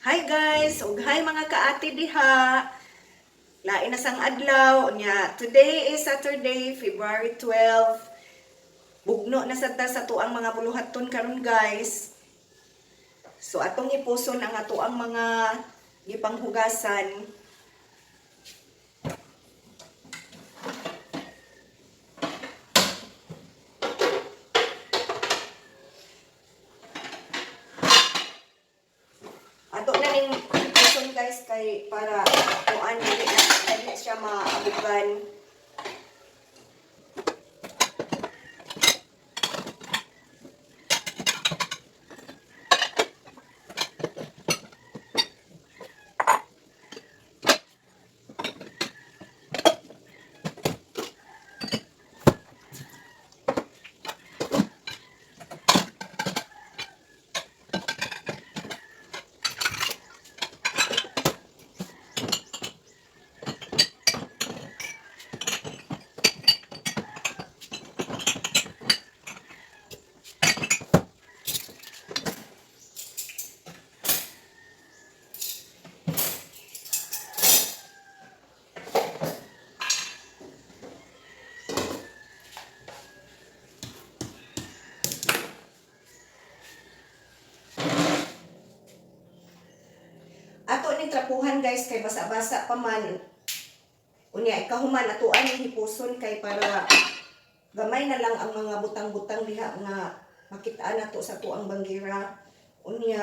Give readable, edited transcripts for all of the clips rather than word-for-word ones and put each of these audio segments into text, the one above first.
Hi guys, ug hi mga kaate diha. Lain na sang adlaw nya. Today is Saturday, February 12. Bugno na sad ta sa tuang mga buluhaton karon, guys. So atong ipuson ang atoang mga gipanghugasan. Ato na ning ipuson, guys, kay para kuan, dili na dili siya maabugan. Ato ning trapuhan, guys, kay basa-basa pa man. Unya ikahuman, atoan ning hipuson kay para gamay na lang ang mga butang-butang diha nga makitaan nato sa tuang banggira. Unya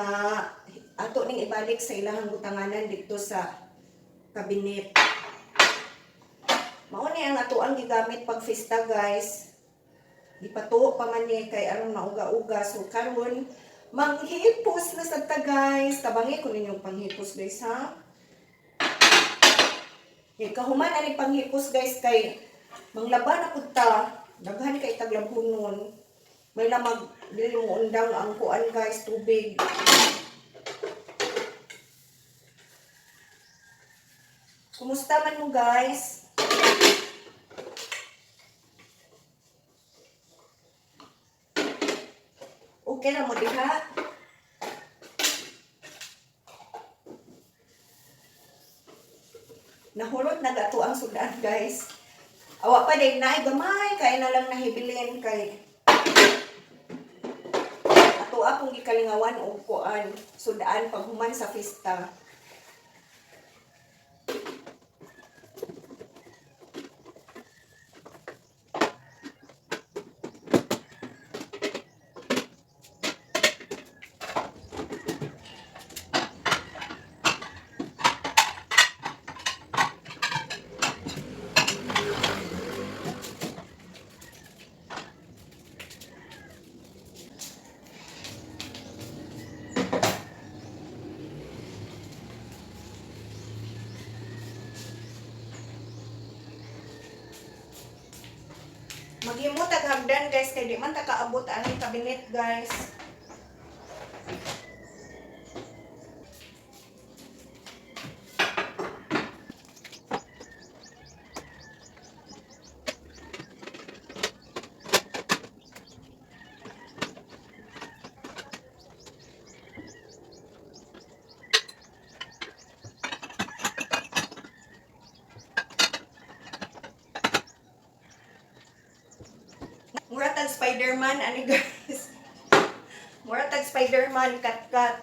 ato ning ibalik sa ilahang butanganan didto sa kabinet. Mao ni ang atoang gigamit pag fiesta, guys. Gipatuo pa man ni kay aron mauga-uga. So karon manghipos na sad ta, guys. Tabangi ko ninyong panghipos, guys, ha. Eh, kahuman ani panghipos, guys, kay manglaba na pud ta. Daghan kay taglabhunon. May lamag dili mo undang ang kuan, guys, tubig. Kumusta man mo, guys? Okay na mo diha? Nahurot na gato ang sudan, guys. Awa pa din na gamay kay na lang nahibilin kay ato akong gikalingawan og kuan, sudaan paghuman sa fiesta. Maghimo tag hagdan, guys, kay di man ta kaabot aning kabinet, guys. Mura tag Spider-Man ani, guys. Mura tag Spider-Man kat kat.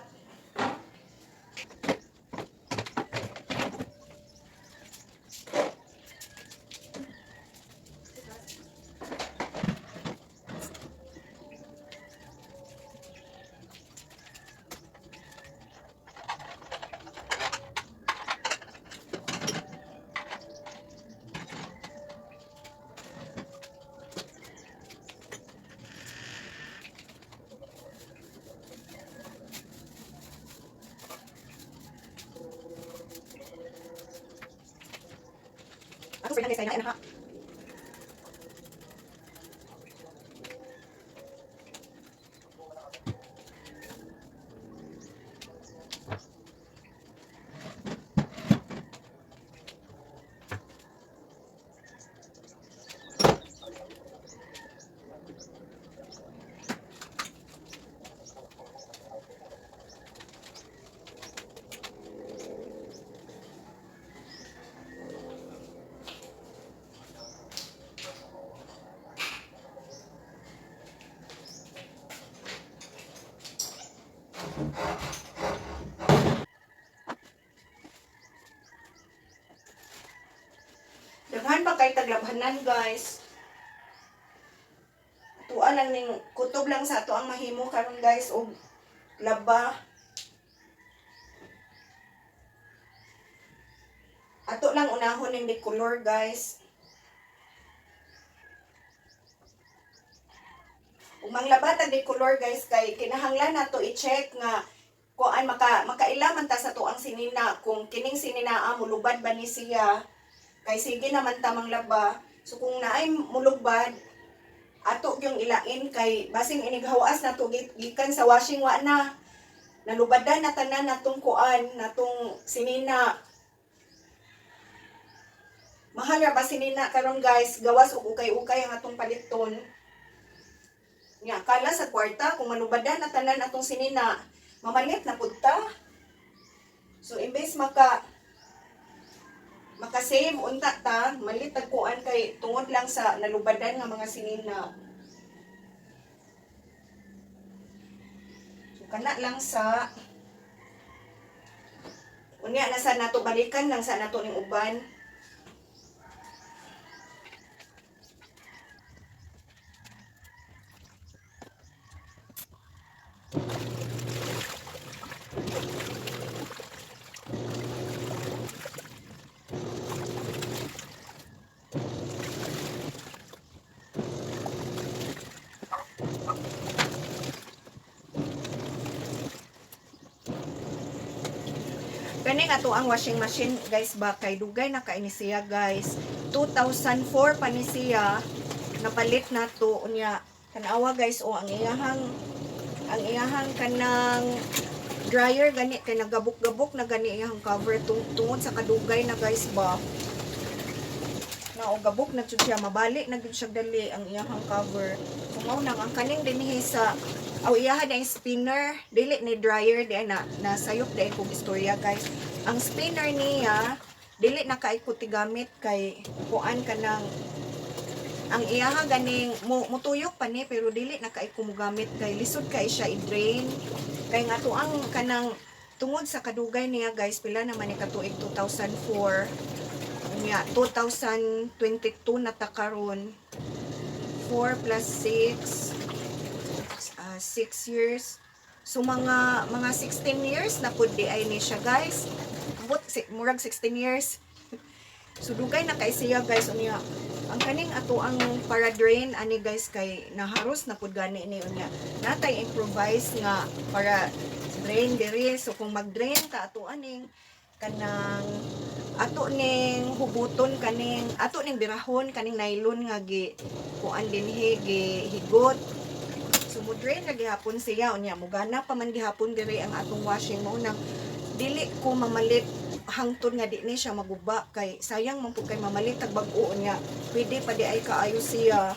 Ako sa kay na ha. Daghan pa kay taglabhanan, guys. Tua lang ning kutob lang sa ato ang mahimo karon, guys, og laba. Ato lang unahon ning color, guys. Ug manglaba tag color, guys, kay kinahanglan nato i-check nga kuan makaila man ta sa tuang sinina kung kining sinina mulubad ba ni siya kay sige naman ta manglaba. So kung naay mulubad, ato yung ilain kay basing inighawas na to gikan sa washing, wa na nalubadan na tanan natong kuan, natong sinina. Mahal ra ba sinina karon, guys, gawas og ukay-ukay ang atong paliton. Nya kala sa kwarta kung malubadan na tanan atong sinina, mamalit na pud ta. So imbes maka-save unta ta, malit tag kuan kay tungod lang sa nalubadan nga mga sinina. So kana lang sa unya na sa nato, balikan lang sa nato ning uban. Kani nga to ang washing machine, guys, ba kay dugay na kay ni siya, guys. 2004 pa ni siya napalit na to. Unya tanawa, guys, o ang iyahang kanang dryer gani kay nagabok-gabok na gani iyahang cover tungod sa kadugay na, guys, ba. Na o gabok na jud siya, mabali na jud siya dali ang iyahang cover. So mao nang ang kaning dinhi sa aw iyahan ang spinner, dili ni dryer di na nasayop di kog istorya, guys. Ang spinner niya dili na kay ko tigamit kay kuan kanang ang iyaha ganing mutuyok pa ni pero dili na kay ko mogamit kay lisod kay siya i-drain kay nga to ang kanang tungod sa kadugay niya, guys. Pila naman ni katuig 2004? Unya 2022 na ta karon. 4 plus 6, 6 years. So mga 16 years na pud di ay ni siya, guys. Ambot si, murag 16 years. So dugay na kay siya, guys. Unya ang kaning ato ang para drain ani, guys, kay naharos na pud gani ni. Unya natay improvise nga para drain diri. So kung mag-drain ka, ato aning kanang ato ning hubuton kaning ato ning birahon kaning nylon nga gi kuan dinhi, gi higot. So mo drain na gihapon siya. Unya mugana pa man gihapon diri ang atong washing. Mao nang dili ko mamalit hangtod nga di ni siya maguba kay sayang man pud kay mamalit tag bag-o. Unya pwede pa di ay kaayo siya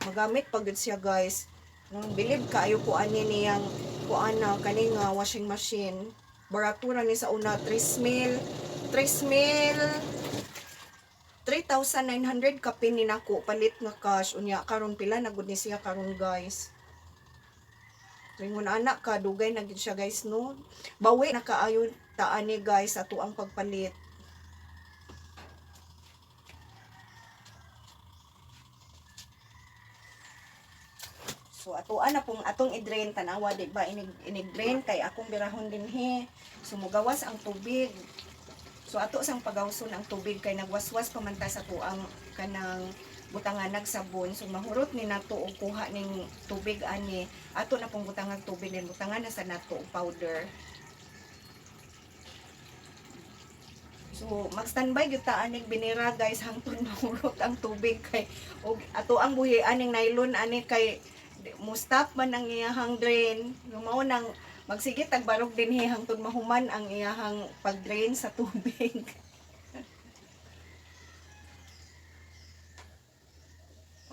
magamit pa gud siya, guys. Nang bilib kaayo ko ani niyang kuan na kani nga washing machine. Barato ra ni sa una, 3,000, 3,000, 3,900 kapin ni nako palit nga cash. Unya karon pila na gud ni siya karon, guys? Ringon anak ka dugay na gid siya, guys, no? Bawi na kaayo ta ani, guys, ato ang pagpalit. So atoa na pong atong i-drain. Tanawa, di ba, inig inig drain kay akong birahon dinhi. So mugawas ang tubig. So ato sang pagawson ang tubig kay nagwaswas pa man ta sa tuang kanang butangan sabon. So mahurot ni nato og kuha ning tubig ani. Ato na pong butangan tubig din, butangan na sa nato og powder. So mag-standby gyud ta aning binira, guys, hangtod mahurot ang tubig kay og ato ang buhi aning nylon ani kay mo stop man ang iyahang drain. Mao nang magsige tagbarog dinhi hangtod mahuman ang iyahang pag-drain sa tubig.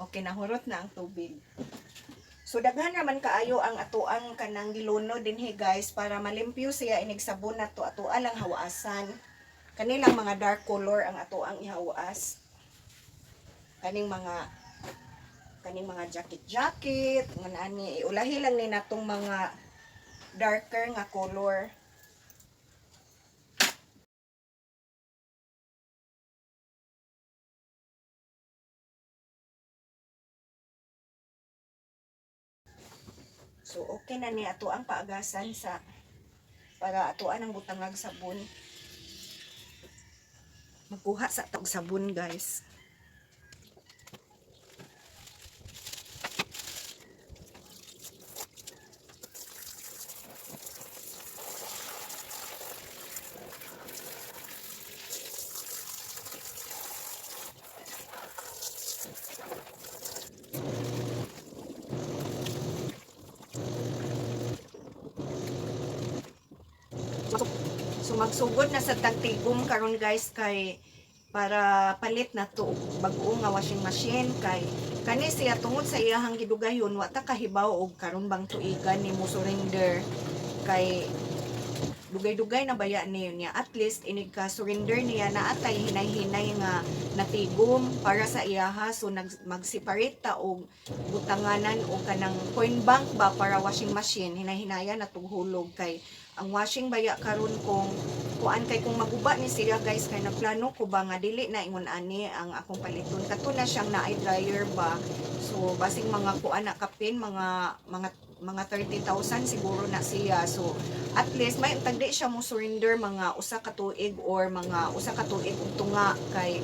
Okay, nahurot na ang tubig. So daghan naman kaayo ang atoang kanang giluno dinhi, guys, para malimpyo siya inig sabon nato, atoa lang hawaasan. Kanilang mga dark color ang atoang ihawaas. Kaning mga jacket jacket nga ani, iulahi lang ni natong mga darker nga color. So okay na ni ato ang paagasan sa para atoan ang butangag sabon. Magkuha sa tag sabon, guys. So magsugod na sa tagtigom karon, guys, kay para palit na to og bag-o nga washing machine, kay kani siya tungod sa iyahang gidugayon, wa ta kahibaw og karon bang tuigan ni mo surrender, kay dugay-dugay na baya niyo niya. At least inig ka surrender niya, na atay hinay-hinay nga natigom para sa iyaha. So nag mag-separate ta og butanganan o kanang coin bank ba para washing machine, hinay-hinaya na hulog, kay ang washing baya karon kung kuan, kay kung maguba ni siya, guys, kay nagplano ko ba nga dili na ingon ani ang akong paliton, kato na siyang naay dryer ba. So basing mga kuan na kapin mga 30,000 siguro na siya. So at least may tagdi siya mo surrender mga usa ka tuig or mga usa ka tuig ug tunga, kay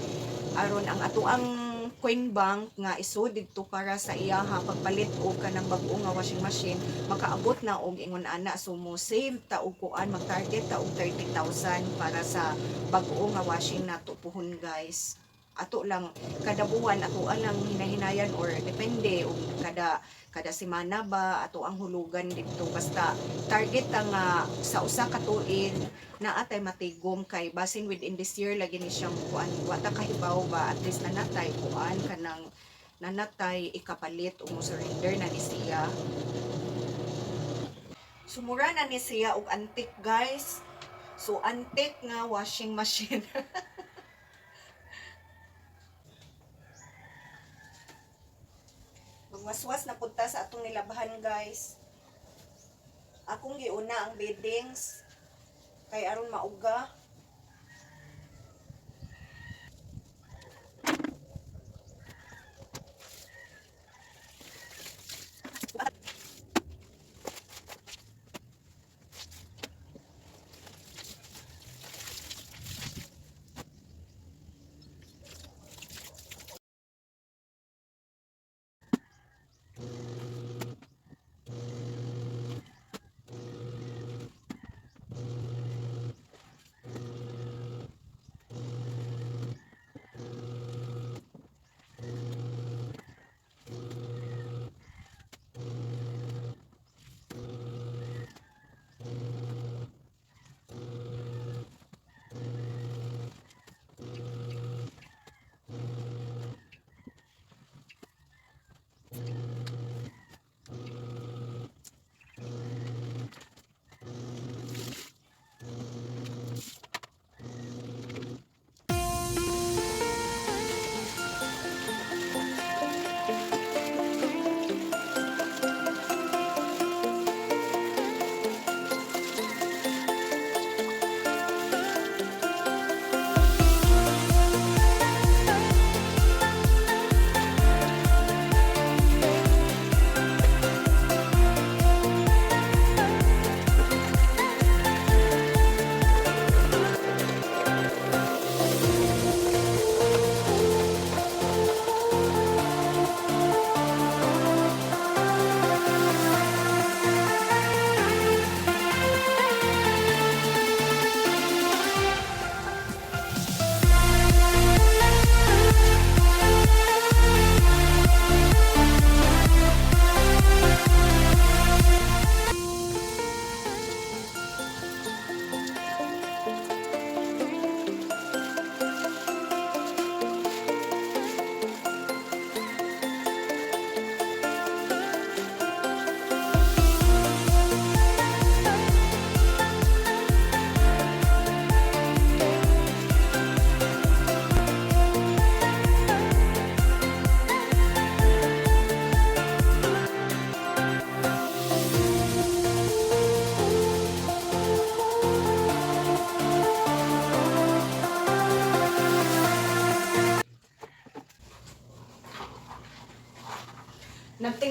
aron ang atoang coin bank nga isod didto para sa iyaha pagpalit og kanang bag-o nga washing machine makaabot na og ingon ana. So mo save ta og kuan, mag-target ta og 30,000 para sa bag-o nga washing nato puhon, guys. Ato lang kada buwan, ato lang hinahinayan or depende og kada kada semana ba ato ang hulugan didto, basta target ta nga sa usa ka tuig naa tay matigom, kay basin within this year lagi ni siyang kuan, wa ta kahibaw ba. At least nanatay kuan, kanang nanatay ikapalit o mo surrender na ni siya. Sumura na ni siya og antique, guys. So antique nga washing machine. Magwaswas na punta sa atong nilabhan, guys. Akong giuna ang beddings kay aron mauga.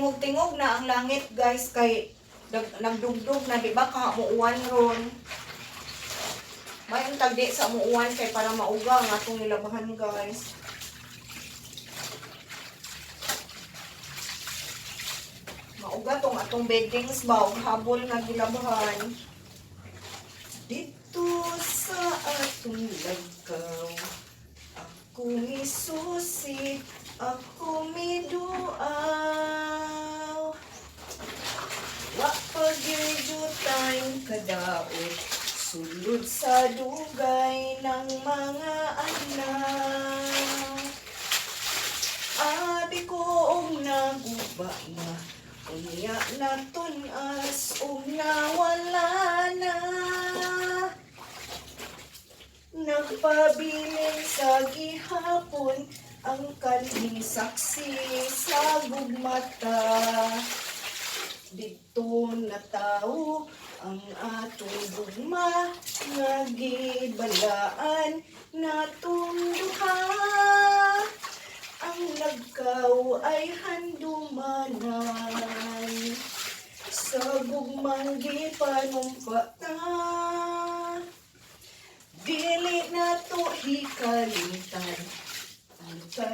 Nagtingog-tingog na ang langit, guys, kay nagdugdug na, di ba, ka muuwan ron. May tagdi sa muuwan kay para mauga ang atong nilabahan, guys. Mauga tong atong beddings ba og habol nga gilabahan. Dito sa atong lagkaw, ako misusi, ako miduaw. Wa pa time kadaot, sulod sa dugay ng mga adlaw. Abi ko og naguba na, unya natun-as og nawala na. Nagpabilin sa gihapon ang kanhing saksi sa gugmata. Didto na tao ang atong gugma nga gibalaan natong duha. Ang lagkaw ay handumanan sa gugmang gipanumpa ta. Dili na to hikalimtan ang ka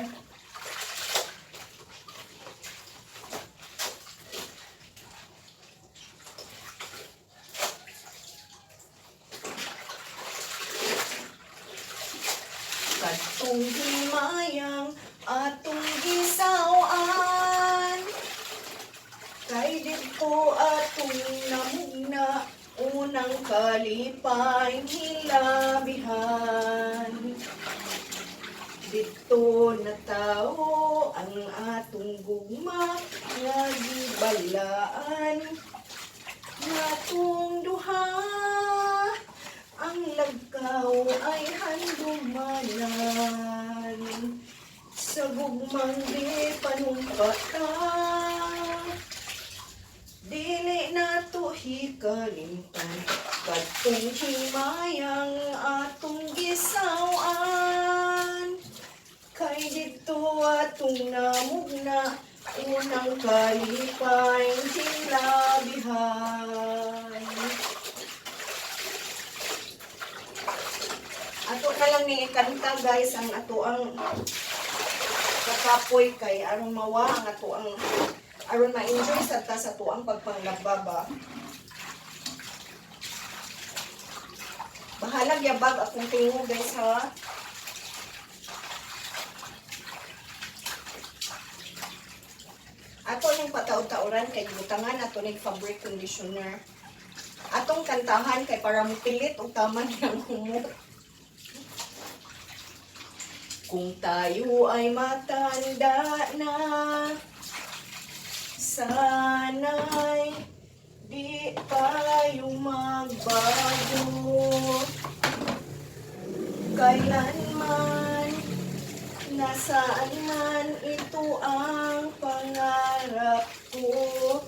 kadtong himayang atong gisaw-an. Kay didto atong namugna unang kalipay hilabihan. Didto na tao ang atong gugma nga gibalaan natong duha. Ang lagkaw ay handumanan sa gugmang di panumpa ta. Dili na to hikalimtan kadtong himayang atong gisaw-an. Kay didto atong namugna unang kalipay hilabihan. Ato na lang ni ikanta, guys, ang ato ang kakapoy kay aron mawa ang ato ang aron ma-enjoy sa ta sa ato ang pagpanglaba ba. Bahalag yabag akong tingo, guys, ha. Ato ning pataod-taoran kay gibutangan ato ning fabric conditioner. Atong kantahan kay para mopilit og taman ng humot. Kung tayo ay matanda na, sana'y di tayo magbago. Kailanman, nasaan man, ito ang pangarap ko.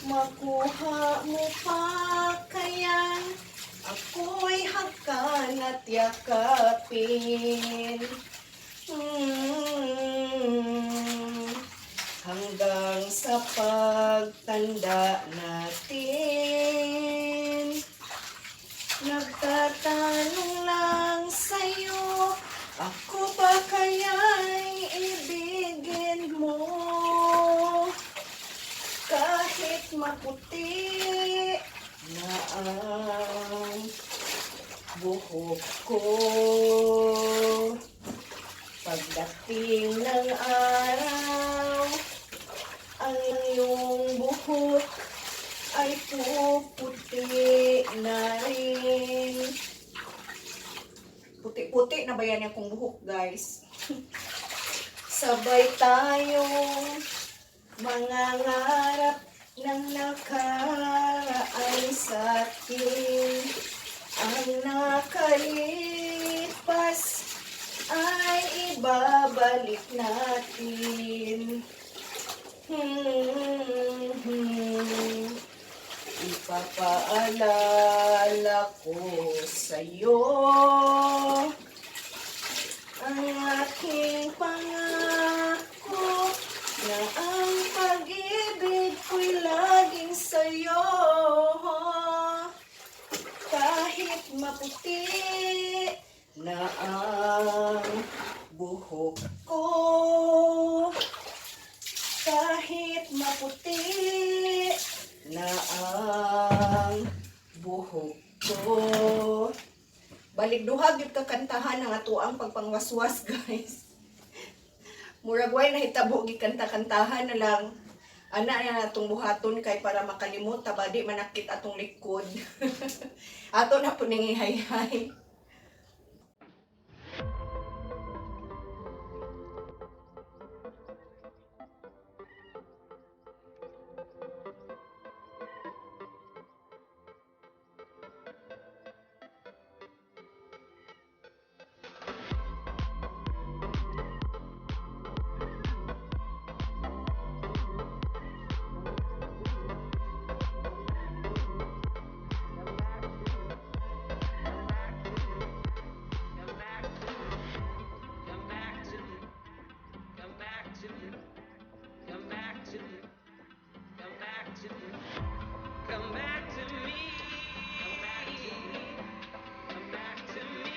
Makuha mo pa kayang ako'y hagkan at yakapin. Hanggang sa pagtanda natin. Nagtatanong lang sa'yo, ako ba kaya'y ibigin mo? Kahit maputi na ang buhok ko. Pagdating ng araw, ang iyong buhok ay puputi na rin. Puti-puti na ba yan yung buhok, guys? Sabay tayong mangangarap ng nakaraan sa atin. Ang nakalipas ay ibabalik natin. Ipapaalala ko sa'yo ang aking pangako na ang pag-ibig maputi na ang buhok ko, kahit maputi na ang buhok ko. Balik duha gyud ka kantahan ang atoang pagpangwaswas, guys. Murag way nahitabo, gikanta-kantahan na lang. Ana na natong buhaton kay para makalimot ta ba, di manakit atong likod. Ato na po ning hay. Come back to me. Come back to me. Come back to me. Come back to me. Come back to me. Come back to me. Come back to me. Come back to me.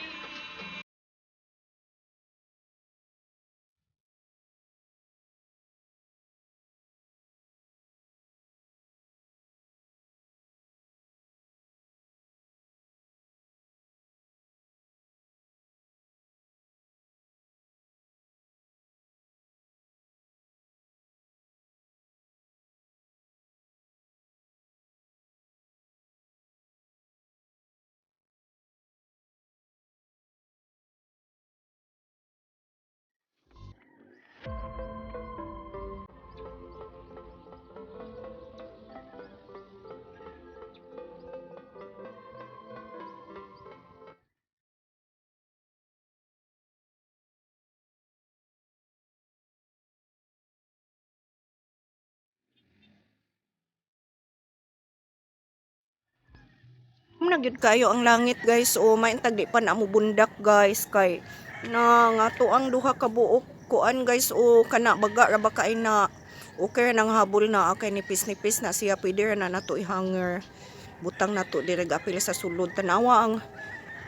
Na gyud kayo ang langit, guys, o maintag di pa na mo bundak, guys, kay na nga to ang duha ka buok kuan, guys, o kana baga ra ba kay na okay ra nang habol na kay nipis-nipis na siya, pwede ra na nato i-hanger, butang nato dire apil sa sulod. Tanawa ang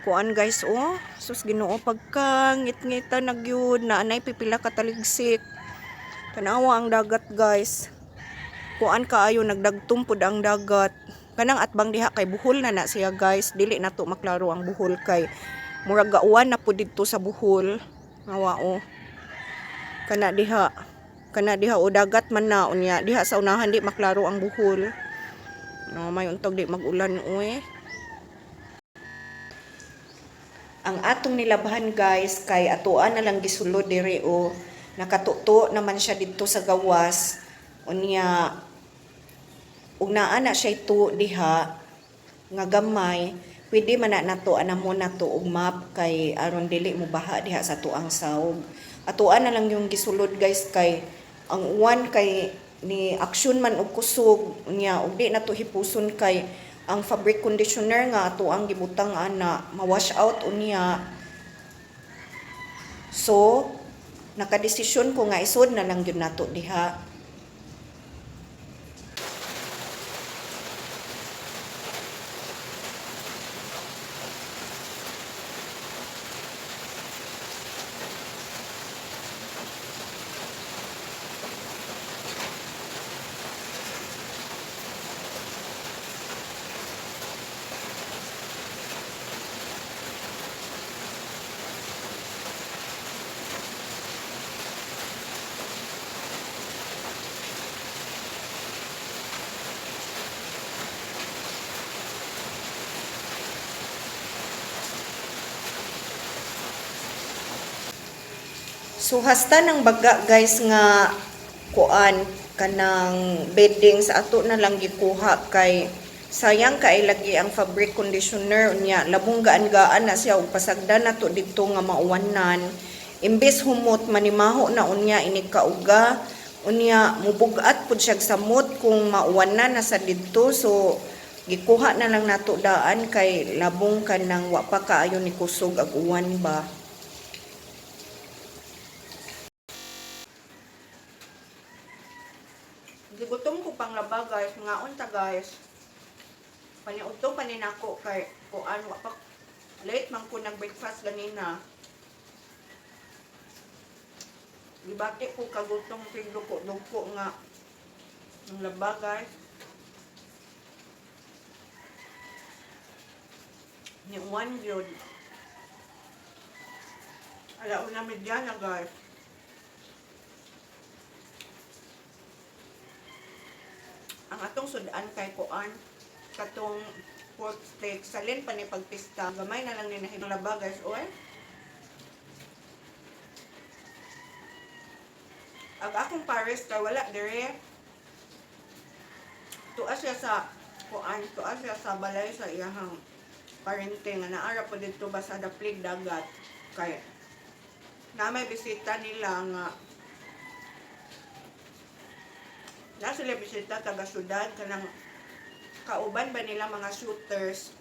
kuan, guys, oh, sus Ginoo, pagka ngit-ngita na gyud na anay pipila ka taligsik. Tanawa ang dagat, guys, kuan kaayo, nagdagtum pud ang dagat. Kanang atbang diha kay buhol na na siya, guys, dili na to maklaro ang buhol kay murag gauwan na pud didto sa buhol. Ngawa oh, kana diha o dagat man na. Unya diha sa unahan di maklaro ang buhol. No, may untog di mag-ulan uy. Ang atong nilabhan, guys, kay atoan na lang gisulod dire o nakatuto naman siya didto sa gawas. Unya ug naa na siya ito diha nga gamay, pwede man na nato anamo nato og map kay aron dili mo baha diha sa tuang saog. Atoan na lang yung gisulod, guys, kay ang uwan kay ni aksyon man og kusog. Unya og di nato hipuson kay ang fabric conditioner nga ato ang gibutang ana ma-wash out unya. So nakadesisyon ko nga isod na lang gyud nato diha. So hasta ng baga, guys, nga kuan kanang bedding sa ato na lang gikuha kay sayang kay lagi ang fabric conditioner. Unya labong gaan-gaan na siya og pasagdan nato didto nga mauwanan, imbes humot manimaho na unya inig kauga. Unya mubugat pud siya samot kung mauwanan na sa didto, so gikuha na lang nato daan kay labong kanang wa pa kaayo ni kusog ag uwan ba. Gigutom ko pang laba, guys. Ngaon ta, guys. Paniudto paninako kay kuan wa pa late. man ko nag-breakfast ganina. Gibati ko kagutong tigduko-duko nga ng laba, guys. Ni one yun. 1:30 na, guys. Ang atong sudan kay kuan, katong pork steak, salin pa ni pagpista, gamay na lang ni nahimong laba, guys, oy. Ang akong pares kay wala dire, tuwa siya sa kuan, tuwa siya sa balay sa iyahang parente nga naara po dito ba sa daplig dagat, kay na may bisita nila nga na sila bisita taga syudad, kanang kauban ba nila mga shooters.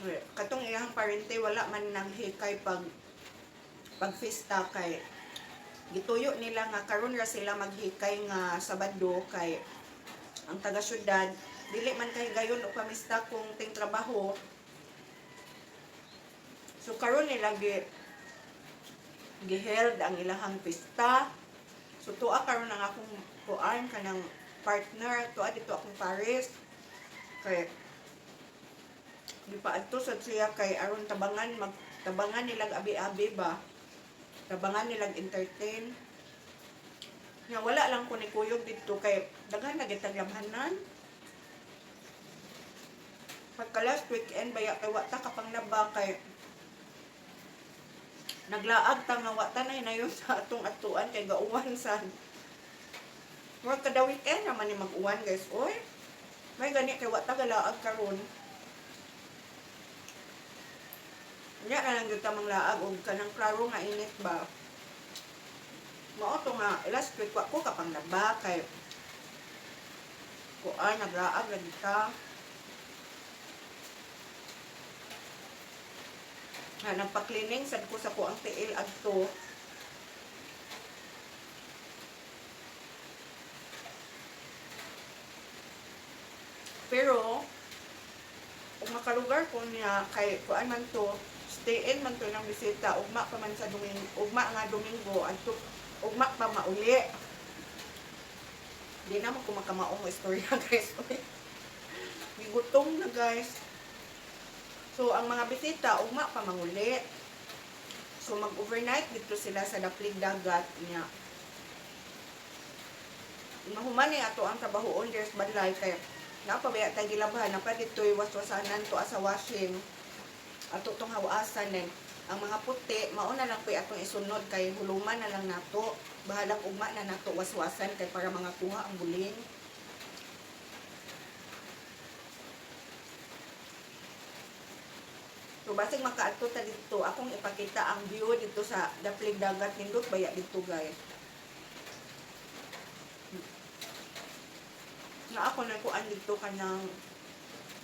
Eh, katong iyang parente wala man naghikay pagfista kay gituyo nila nga karon ra sila maghikay nga Sabado, kay ang taga syudad dili man kay gayon og pamista kung ting trabaho. So karon nila giheld ang ilahang pista. So tuwa karon ang akong kuan, kanang partner, tuwa dito akong Paris kay di pa adto sad siya kay aron tabangan, magtabangan nilang abi-abi ba, tabangan nilang entertain nga. Wala lang ko ni kuyog dito kay daghan na gitag labhanan pagka last weekend baya, kay wa ta kapanglaba, kay naglaag ta nga wa ta na hinayon sa atong atuan kay gauwan sad. Murag kada weekend naman ni mag-uwan, guys, oy. May gani kay wa ta galaag karon. Nya na lang gyud ta manglaag og kanang klaro nga init ba. Mao to nga last week wa ko kapanglaba kay kuan, naglaag lagi ta. Nga nagpa-cleaning sad ko sa kuang tiil adto. Pero kung makalugar ko niya kay kuan man to, stay in man to ng bisita, ugma pa man sa Domingo, ugma nga Domingo adto, ugma pa mauli. Di na man ko makamaong istorya, guys. Gigutom na, guys. So ang mga bisita ugma pa manguli. So mag-overnight dito sila sa Daplig Dagat niya. Mahuman ni ato ang trabahoon there's balay kay napabaya tay gilabhan, napa dito'y waswasanan to sa washing ato tong hawasan. Then ang mga puti mao na lang po'y atong isunod kay huluman na lang nato, bahalang ugma na nato waswasan kay para mga kuha ang buling. So basig makaadto ta dito, akong ipakita ang view dito sa Daplig Dagat. Nindot baya dito, guys. Na ako na kuan dito kanang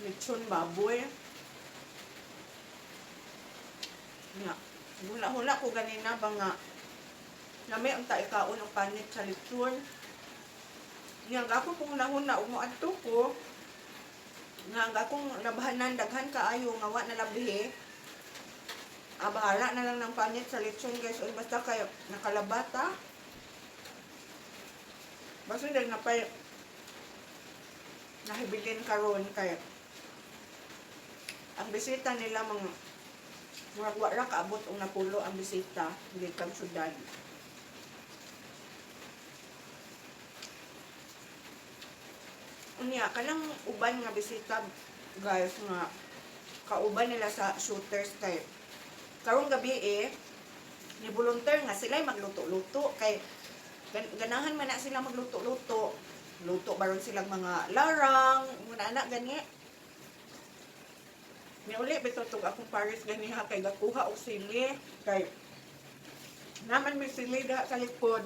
lechon baboy. Nga, hula-hula ko ganina ba nga lami ang taikaon ang panit sa lechon. Nga ang ako kong nahuna ug moadto ko nga ang akong labhanan daghan kaayo nga wa na labihi. Ah, bahala na lang ng panit sa lechon, guys. Uy, basta kayo nakalabata. Basta dahil na pa nahibilin karon kay ang bisita nila mga murag wa ra kaabot og napulo ang bisita gikan syudad. Unya kanang uban nga bisita, guys, nga kauban nila sa shooters, kay karong gabi eh ni volunteer nga sila magluto-luto kay ganahan man na sila magluto-luto. Luto baron silang mga larang, mga anak gani. Niuli bitaw tog akong Paris ganiha kay gakuha og sili kay naman may sili diha sa likod.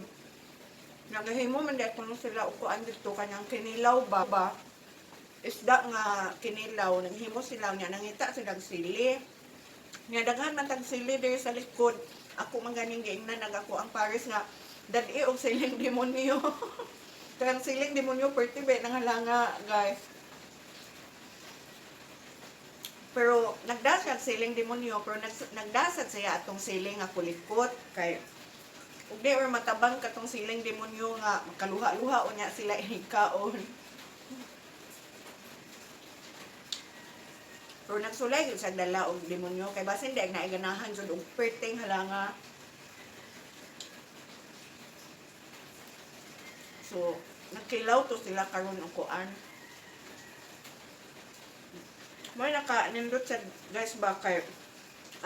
Nagahimo man di kuno sila og kuan dito, kanang kinilaw ba, isda nga kinilaw, naghimo sila niya, nangita sila og sili. Nga daghan man tag sili diri sa likod. Ako man ganing giingnan nag ako ang Paris nga dad-i og siling demonyo. Kaya ang siling demonyo perti ba nangalanga, guys. Pero nagdasag siling demonyo, pero nagdasag siya atong siling nga kulikot kay ug di or matabang katong siling demonyo nga makaluha-luha unya sila inigkaon. Pero nagsulay gyud sa dala og demonyo kay basin di ay naiganahan jud og perting halanga. So, nagkilaw to sila karon og kuan. May naka nindot sa guys ba kay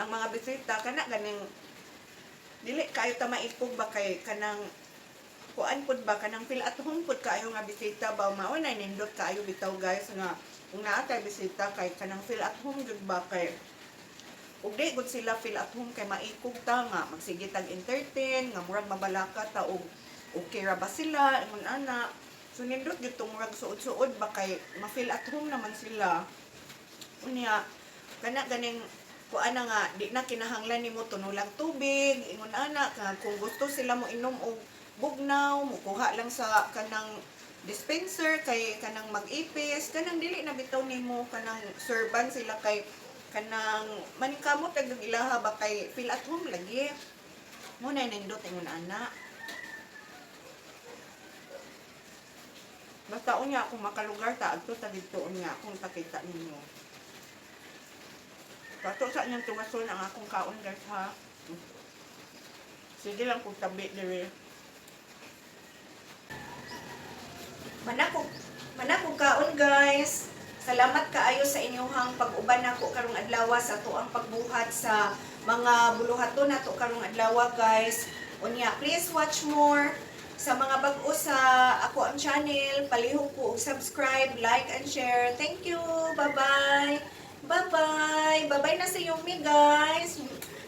ang mga bisita kana ganing dili kayo ta maikog ba kay kanang kuan pud ba, kanang feel at home pud kaayo nga bisita ba. Mao na nindot kaayo bitaw, guys, nga kung naa tay bisita kay kanang feel at home jud ba, kay ug di gud sila feel at home kay maikog ta nga magsige tag entertain nga murag mabalaka ta og okay ra ba sila, ingon ana. So nindot gyud tong murag suod-suod ba kay ma-feel at home naman sila. Unya kana ganing kuan na nga di na kinahanglan nimo tunulang tubig, ingon ana, ka kung gusto sila mo inom og bugnaw, mukuha lang sa kanang dispenser kay kanang mag-ipis, kanang dili na bitaw nimo kanang serban sila kay kanang maningkamot ang ilaha ba kay feel at home lagi mo na. Nindot ingon ana. Basta unya kung makalugar ta, adto ta didto unya akong pakita ninyo. Bato sa inyong tugason ang akong kaon, guys, ha. Sige lang kung tabi dire. Manakog manakog kaon, guys. Salamat kaayo sa inyong pag-uban nako karong adlaw sa atoang pagbuhat sa mga buluhaton nato karong adlaw, guys. Unya, please watch more. Sa mga bag-o sa ako ang channel, palihog po og subscribe, like and share. Thank you. Bye-bye. Bye-bye. Bye-bye na si Yumi, guys.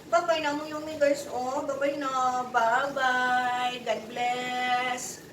Bye-bye na mo, Yumi, guys. Oh, bye-bye na. Bye-bye. God bless.